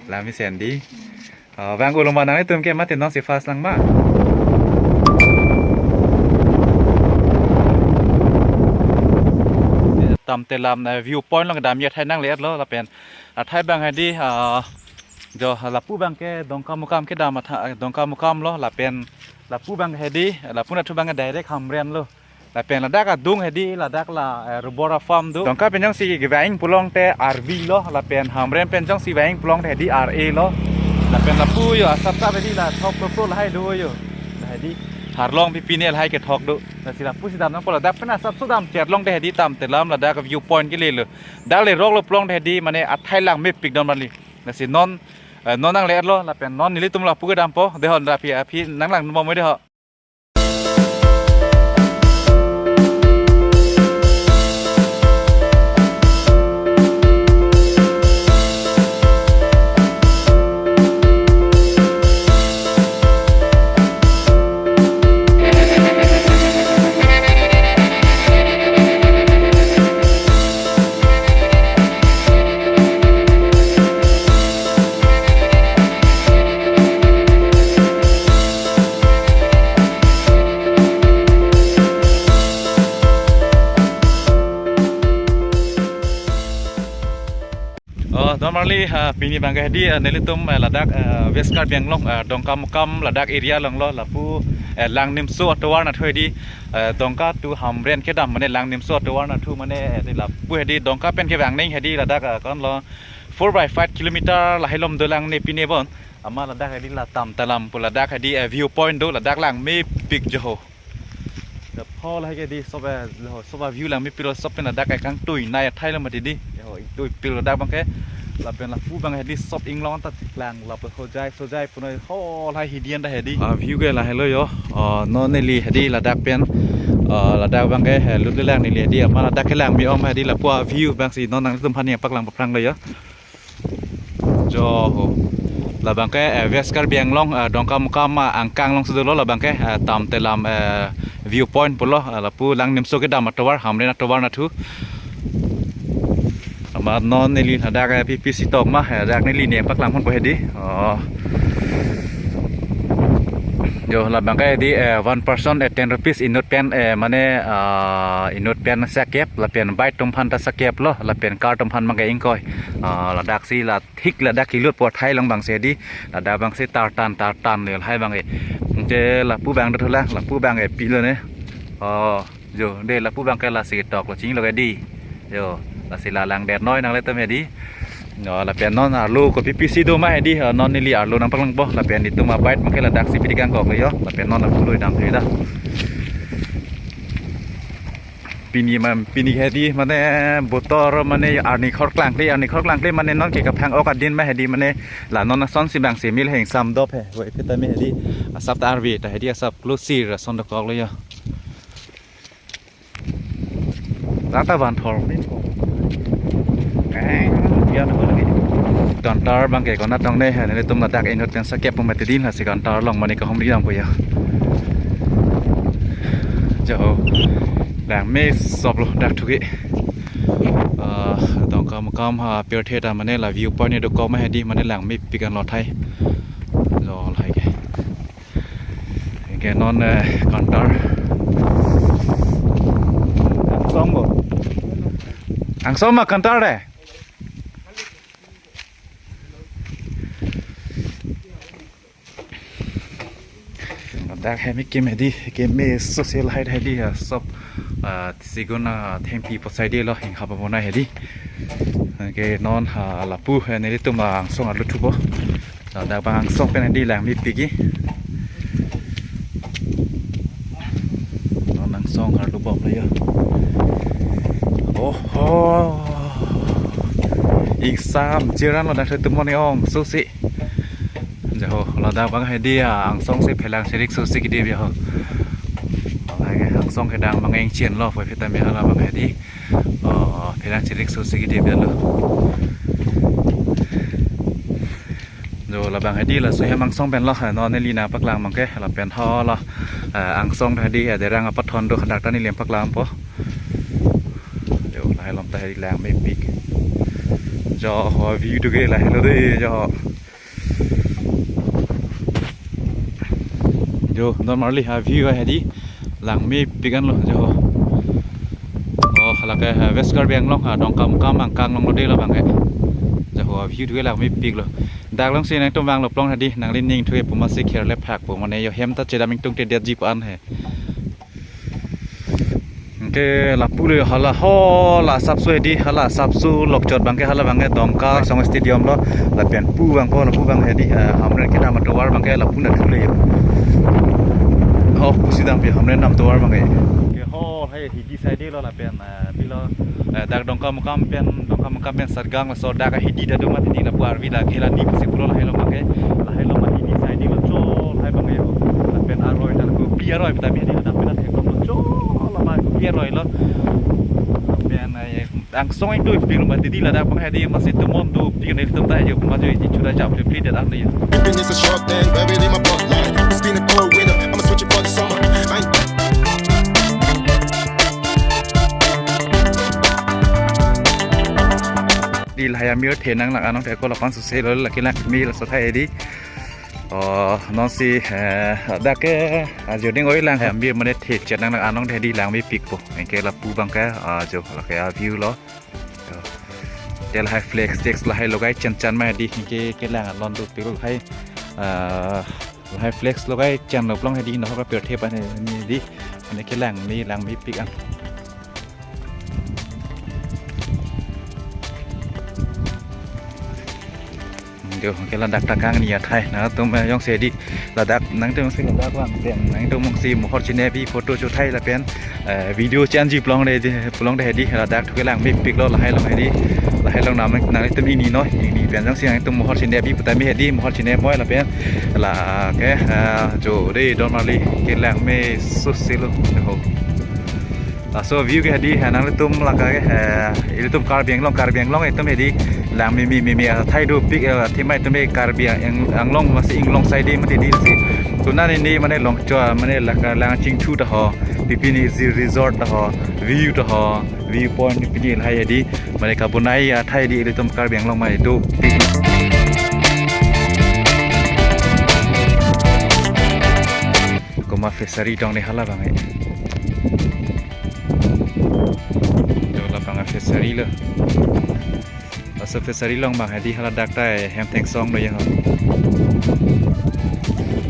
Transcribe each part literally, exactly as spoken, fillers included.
Lam mesen di. Oh, bang uluma nangtum ke mati nonsi first lang ma. Tamtelam, eh, view point along kedam ya athai nangle-etlo lapen athai abang hedi, ah, jo lapu abang ke Dongkamukam kedam athai, Dongkamukam lo lapen lapu abang hedi, lapu nathu abang ke direct Hamren lo. Lapen ladak adung hedi ladak la, eh, rubber farm do. Dongka pen jongsi kevang pulote R B lo, lapen Hamren pen jongsi vang pulote hedi R A lo. Lapen lapu yo asap sap hedi la thok thok lahai do yo. La hedi arlong pipine lahai kethok do. Lasi lapusi dam nangpo, ladak pen asap so dam chet longte hedi Tamtelam ladak view point kelelo. Dak lerok lo pulote hedi mane athai langmepik don mali. Lasi non, eh, non nangle-etlo lapen non nelitum lapu kedampo. Dei ho, aphi aphi nanglang mo dei ho. Oh, don marli, ah, pini abang ke hedi, ah, nelitum, eh, ladak, eh, West Karbi Anglong, eh, Dongkamukam ladak area along lo lapu, eh, Langnimso atovar nathu hedi, eh, Dongka to Hamren kedam mane Langnimso atovar nathu mane, eh, hedi lapu hedi Dongka pen kevang neng hedi ladak, eh, konlo four by five kilometer lahai lom dolang ne pine bon. Amat ladak hedi la Tamtelam pu ladak hedi, eh, view point do, ladak langmepik jo ho. Dak pho lahai ke di sob, eh, lo sob a-view langmepik lo, sob pen ladak kangtui nai athai lo mati di. Yo, ingtuipik lo dak abang ke. Lapen lapu abang hedi sob inglong ta theklang lapen hojai sojai punoi ho lahai hedi anta hedi. Ah, view ke lahai lo yo. Oh, non neli hedi ladak pen. Oh, ladak abang ke, eh, lutlelang neli hedi. Amat ladak kelang mi-om hedi lapu a-view abangsi non nangtum aphan nangpaklang paphrang lo yo. Jo ho. Labang ke, eh, West Karbi Anglong, eh, Dongkamukam, eh, angkang alongsi dolo labang ke, eh, Tamtelam, eh, view point pulo, eh, lapu Langnimso kedam atovar, Hamren atovar nathu. Amat non neli ladak, eh, P P C tok ma, eh, dak neli nangpaklang ponpo hedi. Oh. Jo labang ke di, eh, one person, eh, ten rupees inut pen, eh, mane, ah, inut pen sakep, lapen bike atum aphan ta sakep lo, lapen car atum aphan abang ke ingkoi. Ah, ladaksi la thik ladak kelutpo athai along abangsi di. Ladak abangsi tartan tartan le lahai abang e. Te lapu abang dothulang, lapu abang e pilo ne. Oh, jo, dei lapu abang ke lasi tok lo chinglo ke di. Jo, lasi la langdet noi nanglitum hedi. No, lapen non arlo kopi-pisi do ma hedi, non neli arlo nangpaklangpo, lapen itum abait abang ke ladaksi pidi kangkok yo, lapen non lapu loi dam hedi. Pini ma, pini hedi mane botor mane arni khor klangkle, arni khor klangkle mane non ke kaphang-ok adin ma hedi mane la non asonsi abangsi mil heng sam dop he. Voi phita me hedi asap ta arve ta hedi asap klosir ason dokok lo yo. Rata van thor min ko. Eh, ya na lagi. Counter abang ke konat tong ne, nelitum ladak inut pen sakep pum mati din lasi counter along mane kahumri dampo ya. Jo. Langme sop lo dak thuke. Ah, Dongkamukam ha pirthe ta mane la view point ne dokok ma hedi mane langmepik an lo athai. Jo lahai ke. Ke non, eh, counter. Angsong bo. Angsong ma counter de. Dak hem kim hedi, keme social height hedi ya, sop, ah, sigun, ah, thengpi posai de lo, hing haba bona hedi. Ke non, ah, lapu, eh, nelitum, ah, angsong arlo thupo. Ladak abang angsong pen hedi langmepik ke. Non angsong arlo bom lo ya. Oho. Ingsam jiran lo dak tumon ong susi. Jaho, ladak abang hedi ya, angsong si phelang chirik susi kidi biho. Lake angsong kedang abang ingchin lo, poi phita me hala abang hedi. Oh, phelang chirik susi kidi biho lo. Jo labang hedi laso hem angsong pen lo, non neli nangpaklang abang ke, lapen ho lo, eh, angsong hedi, eh, derang apathon do hadak ta neli nangpaklangpo. Jo, lahai along ta hedi langmepik. Jo, ho view to ke lahelo dei, jo. Jo, don marli ha view hedi. Langmepik anlo, jo. Oh, lake ha West Karbi Anglong ha Dongkamukam angkang along lo dei labang ke. Jo, ho view to ke langmepiklo. Dak alongsi nangtum vanglo pulote hedi, nanglining thu pu masi kherle phak pu mane jo hem ta chedam ingtungtedetji pu an he. Anke lapu le hala ho la asapso hedi, hala asapso lokchot abang ke hala abang ke Dongka Song Stadium lo, lapen pu abang ko lapu abang hedi, eh, Hamren kedam atovar abang ke lapu na thule jo. Ho pusi dampi Hamren kedam atovar abang ke. Ke ho hai hidi side lo lapen, eh, pilo, eh, dak Dongkamukam pen, Dongkamukam pen Satgaon laso dak hidi ta do mati di lapu arvi dak hela ni pusi pulo lahai along abang ke, lahai along hidi side lo cho lahai abang ke jo. Lapen aroi ta kopi aroi ta mi di dak pen theklong lo cho la ma kopi aroi lo. Lapen, eh, angsong ingtungpik lo mati di ladak abang hedi masi tumon dopik nelitum ta jo maju iji chuda jap pli pli det an jo. Keeping this a short thing, baby, leave my bloodline. Spin a cold winter, I'ma switch it for the summer. I ain't Di lahai amir thenang lang anong te ko lapan suse lo lake lang mi laso thai di. Oh, non si, eh, dak ke, ah, joding oi lang amir mane thechet nang lang anong te di langmepikpo. Anke lapu abang ke, ah, jo, lake, ah, view lo. Jo. Te lahai flex text lahai logai chen chan ma di. Anke kelang alon dopik lo hai, ah, lahai flex logai chen lo pulote hedi no ka per the pa ne ni di. Mane kelang ni langmepik an. Jo, ke ladak ta kangni athai. Nangtum, eh, jongsi di ladak, nangtum jongsi ladak vang pen, nangtum jongsi mohor chine pi photo cho thai lapen, eh, video chenji pulote, pulote hedi ladak thu ke langmepiklo lahai along hedi. Lahai along nam nanglitum ingni noi, ingni pen jongsi nangtum mohor chine pi pu ta mi hedi, mohor chine moi lapen lake, eh, jo dei don marli ke langme susi lo. Ho. Laso view ke hedi, eh, nanglitum lake, eh, ilitum Karbi Anglong, Karbi Anglong itum hedi, lang mimi, mimi, eh, thai dopik, eh, thima itum, eh, Karbi Ang-, Anglong masi Inglong side mati di si. Tuna ni mane longcho, mane lake lang chingthu ta ho, pipini si resort ta ho, view ta ho, view point pini lahai hedi, mane kabonai athai di ilitum Karbi Anglong mane dopik. Komat fishery tong ni hala abang eh. Jo labang fishery lo. Laso fishery along abang hedi hala dak ta hem thengsong lo jo.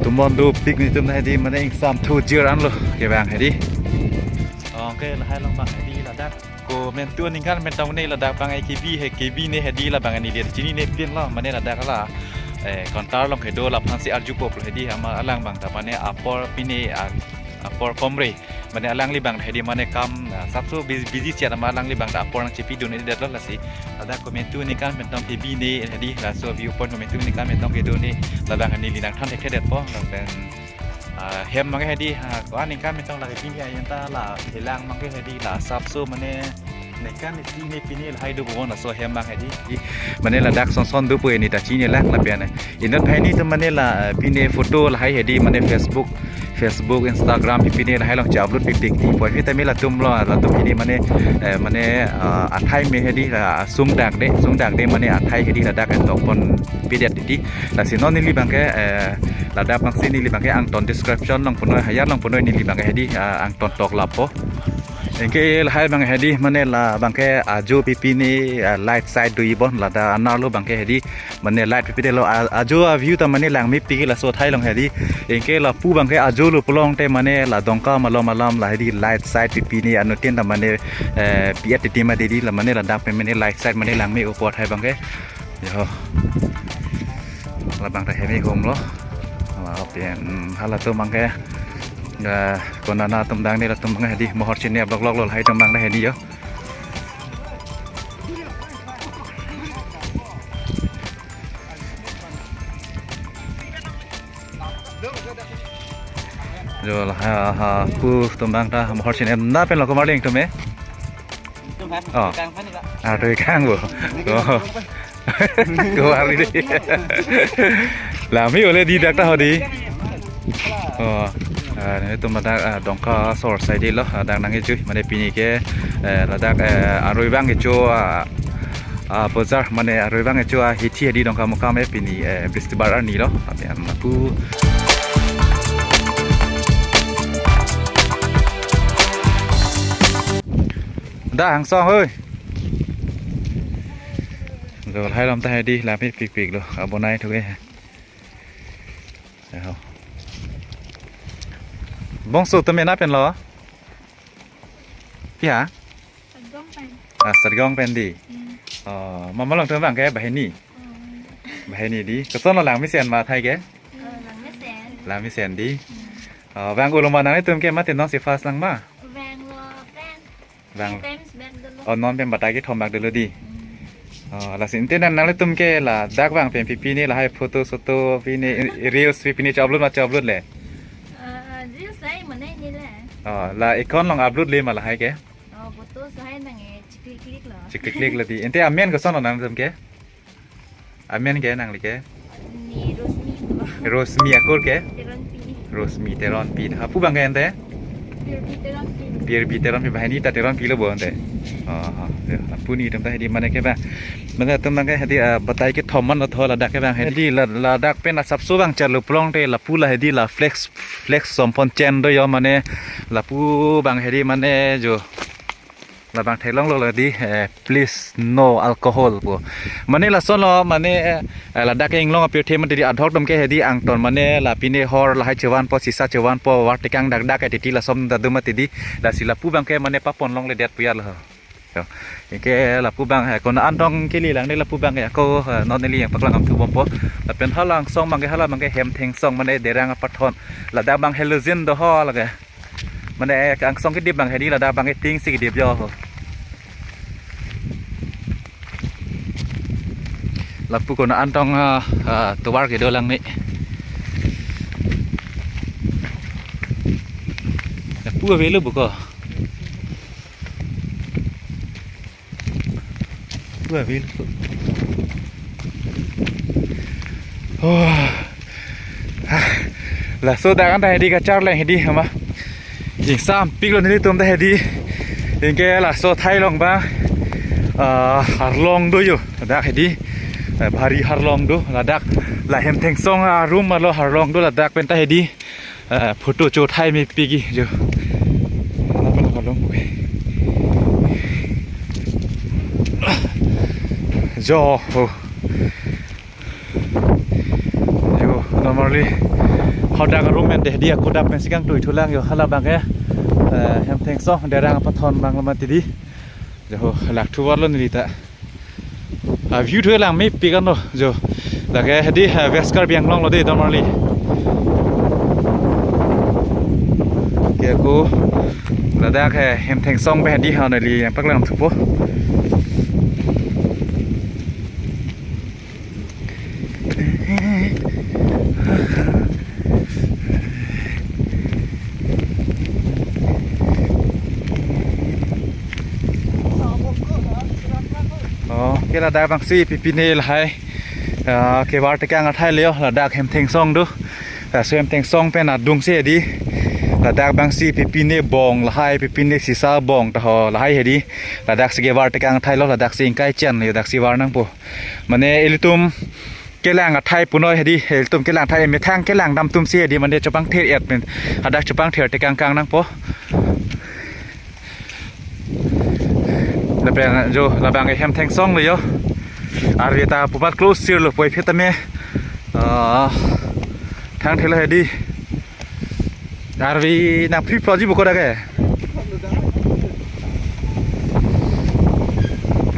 Tumon dopik nelitum hedi mane ingsam thujir anlo ke abang hedi. Anke lahai along abang hedi ladak. Komantu aningkan pen tong ne ladak abang ke kebi he kebi ne hedi labang ne dia chinine pinlo mane ladak la, eh, kontar along kedo laphan si arjupo pulo hedi ama alang abang ta mane apor pine a-, apor komre mane alangli abang hedi mane kam, ah, asapso busy, busy siat ama alangli abang ta apor nangchepidun-edetlo lasi. Ladak komantu aningkan pen tong kebi ne hedi laso view point komantu aningkan pen tong kedo ne labang neli nangthan thekthedetpo lapen ah, hem abang ke hedi, ha, ko aningkan pen tong lake pini ayan ta la helang abang ke hedi la asapso mane ningkan isi ne pini lahai do bon laso hem abang hedi. Mane ladak son son dopo ne ta chini lang lapen. Inut hai ni tu mane la, eh, pini photo lahai hedi mane Facebook, Facebook, Instagram pini lahai along che-upload pipik di. Poi vitamin latum lo, latum hedi mane, eh, mane, ah, athai me hedi la sungdakde, sungdakde mane athai hedi ladak entokpon pidet di. Lasi non neli abang ke, eh, ladak abang si neli abang ke angton description along punoi, haya along punoi neli abang ke hedi, ah, angton tok lapo. Anke lahai abang hedi mane la abang ke ajo pipini, ah, light side do ibon ladak anerlo abang ke hedi mane light pipidetlo a-, ajo a-view ta mane langmepik laso athai along hedi. Anke lapu abang ke ajo lo pulote mane la Dongka malom alam la hedi light side pipini anuttin ta mane, eh, pi-et titi mati di la mane ladak pen mane light side mane langme-opo athai abang ke. Jo. Labang ta hemi home lo. Lapen, hmm, halatum abang ke. Ya, konana atum dang ne latum abang hedi mohor chine blok blok lo lahai atum abang ta hedi jo. Jo la ha, ha, pu atum abang ta mohor chine na pen lo komarling atum eh. Oh. Kang pani ka? Ah, toi kang bo. Oh. Ko ari di. Lami ole di dak ta hedi. Oh. Ah, netum ladak, ah, Dongka sor side lo, ah, dak nangkejui, mane pini ke, eh, ladak, eh, aroi abang kecho, ah, Ah, bojar mane aroi bang echo ahithi hedi Dongkamukam e pini, eh, Bristibar arni lo. Apian lapu. Da angsong hoi. Jol hai lom ta hedi lampi pikpik lo. Abonai thuke. Eho. Bongso tame na pen lo? Pi ha? Sargong pen. Ah, Sargong pen di. Hmm. Oh, mama long tum bang ke banghini. Hmm. Banghini di. Koson lo lang mesen ma athai ke? Oh, lang mesen. Lang mesen di. Hmm. Oh, bang uloma nanglitum ke mate non si first lang ma? Bang lo pen. Bang. Three times bang dolo. Oh, non pen batai kethom bang dolo di. Hmm. Oh, lasi ante nang nanglitum ke ladak bang pen pipine lahai photo soto pine reels pipine cho-upload ma cho-upload le. Ah, reels lahai mane ni le. Oh, la account long upload le ma lahai ke? Oh, photo lahai nang e chiklik klik lo. Chiklik klik lo di. Ante amen koson lo nanglitum ke? Amen ke nangli ke? Ni Rosmi to. Rosmi akur ke? Teronpi. Rosmi Teronpi. Hapu bang ke ante? Pirbi Teronpi. Pirbi Teronpi, banghini ta Teronpi lo bo ante. Oh, oh, ya, hapu nitum ta hedi mane ke bang. Mane atum bang ke hedi, ah, batai kethom man lo tho ladak ke bang. Hedi la-, ladak pen asapso bang charlo pulote lapu la hedi la flex, flex sompon chen do yo mane lapu bang hedi mane jo. Labang theklonglo la di, eh, please no alcohol pu. Mane lason lo, mane, eh, ladak ke inglong apirthe mati di adhok dom ke hedi angton mane la pine hor lahai chevanpo sisa chevanpo war tekang dak dak ke titi lason ta dum mati di, lasi lapu bang ke mane papon longledet pu ya lo. Yo. Anke lapu bang, eh, kona antong kili lang ne lapu bang ya ko, eh, non neli nangpaklang amthu bompo. Lapen hala angsong bang ke hala bang ke Hemthengsong mane Derang apathon. Ladak bang halogen do ho lake. Mane angsong kedip bang hedi ladak bang eting si kedip jo ho. Lapu kona antong, ah, ah, tovar kedo lang ni. Lapu avelo buko. Tua bil. Oh. Ah. Laso dak an ta hedi kacharleng hedi hama. Ingsampik lo nelitum ta hedi. Anke laso athai along bang. Ah, arlong do yo. Dak hedi. Eh, bhari arlong do. Ladak la Hemthengsong arum arlo arlong do ladak pen ta hedi. Eh, photo cho thai mepik jo. Lama lama long pu ke. Jo ho. Jo, normally hadak arum pen dei di aku dap pen si kangtui thulang jo hala bang ke. Eh, Hemthengsong Derang apathon bang lo mati di. Jo ho, lak thuvar lo neli ta. Ah, view thu lang mepik an lo jo. Lake hedi, ah, West Karbi Anglong lo dei normally. Ke ako ladak ke Hemthengsong pen hedi ha neli nangpaklang thupo. Oh, ke ladak bang si pipine lahai. Ah, ke war tekang athai le yo, ladak Hemthengsong do. Ah, so Hemthengsong pen adung si di. Ladak bang si pipine bong lahai, pipine sisa bong ta ho lahai hedi. Ladak si ke war tekang athai lo, ladak si ingkai chen le, ladak si var nangpo. Mane ilitum kelang athai punoi hedi, ilitum kelang athai methang kelang dam tum si hedi mane chepangther et pen. Hadak chepangther tekang kang nangpo. Lapen jo labang ke Hemthengsong lo yo. Arve ta pupat close sir lo poi phet tame. Ah, thang thelo hedi. Arve nangphri phloji buko dak ke.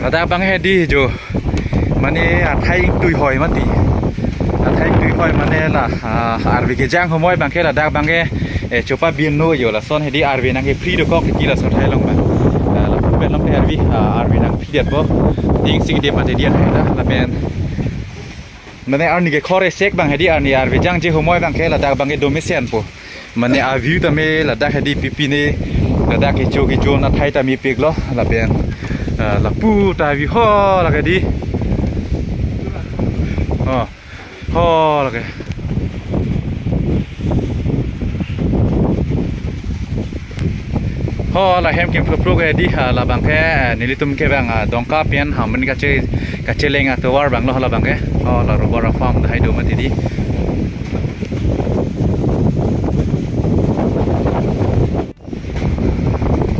Ladak bang hedi jo. Mane athai ingtui hoi mati. Athai ingtui hoi mane la, ah, arve kejang humoi bang ke ladak bang ke, eh, chopabin no yo lason hedi arve nangkephri dokok hedi lason athai along bang. Ah, lapu pen along ke arve, ah, arve nangphri det po. Ting si kedip mati dian hai ta lapen. Mane arni ke khor esek bang hedi arni arve jangje humoi bang ke ladak bang ke do mesen po. Mane a-view tame ladak hedi pipine ladak kecho kecho athai ta mepik lo lapen, ah, lapu ta view ho lake di. Oh, ho lake. Oh, la hem kim pro pro ke di, ha, labang ke, eh, nelitum ke bang, ah, Dongka pen, ha, men kache, kacheleng atovar bang lo labang ke. Oh, la rubber farm dah do mati di.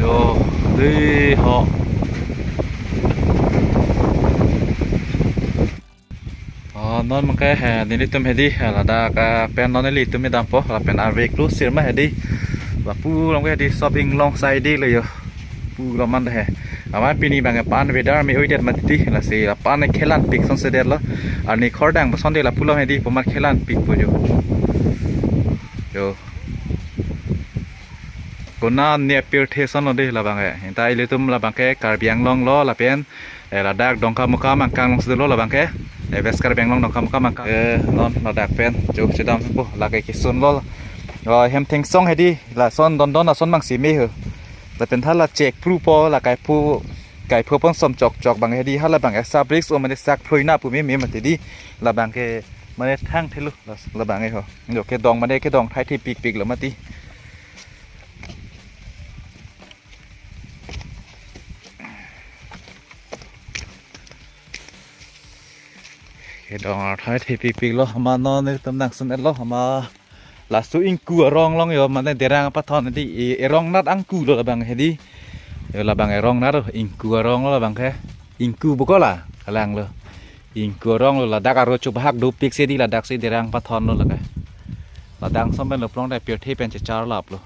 Yo, di ho. Oh, non mangke, eh, nelitum hedi, eh, ladak, eh, pen non nelitum dampo, lapen arve klusir ma hedi. Lapu long hedi shopping long side lo yo. Pu lo man he. Ama pini bang pan weather me oidet mati, lasi la pan kelan pik son sedet lo. Arni khordang ba son de lapu long hedi, pomat kelan pik po jo. Yo. Kona ne pirthe son lo de labang e. Inta ilitum labang ke Karbi Anglong lo lapen, eh, ladak Dongkamukam angkang long silo labang ke. Eh, West Karbi Anglong Dongkamukam angkang. Eh, non ladak pen jo chedam po lake kisun lo. Oh, hem thengsong hedi lason don don ason mang si me ho. Lapen hala chek pru po la kai pu kai pu pon som chok chok bang hedi hala bang esa bricks o mane sak phrui na pu me me mati di labang ke mane thang thelu la, labang e ho. Jo kedong mane kedong thai thi pik pik lo mati. Kedong arthai thepikpik lo, ama non nelitum nang sum-et lo, ama laso ingku arong long yo, mane derang apathon di, e-, erong nat angku lo labang hedi. Yo labang erong nat, ingku arong lo labang ke. Ingku buko la, kalang lo. Ingku arong lo, ladak aro chubahak dopik si di, ladak si derang apathon lo lake. Ladak som pen lo plong de pirthe pen chechar lap lo.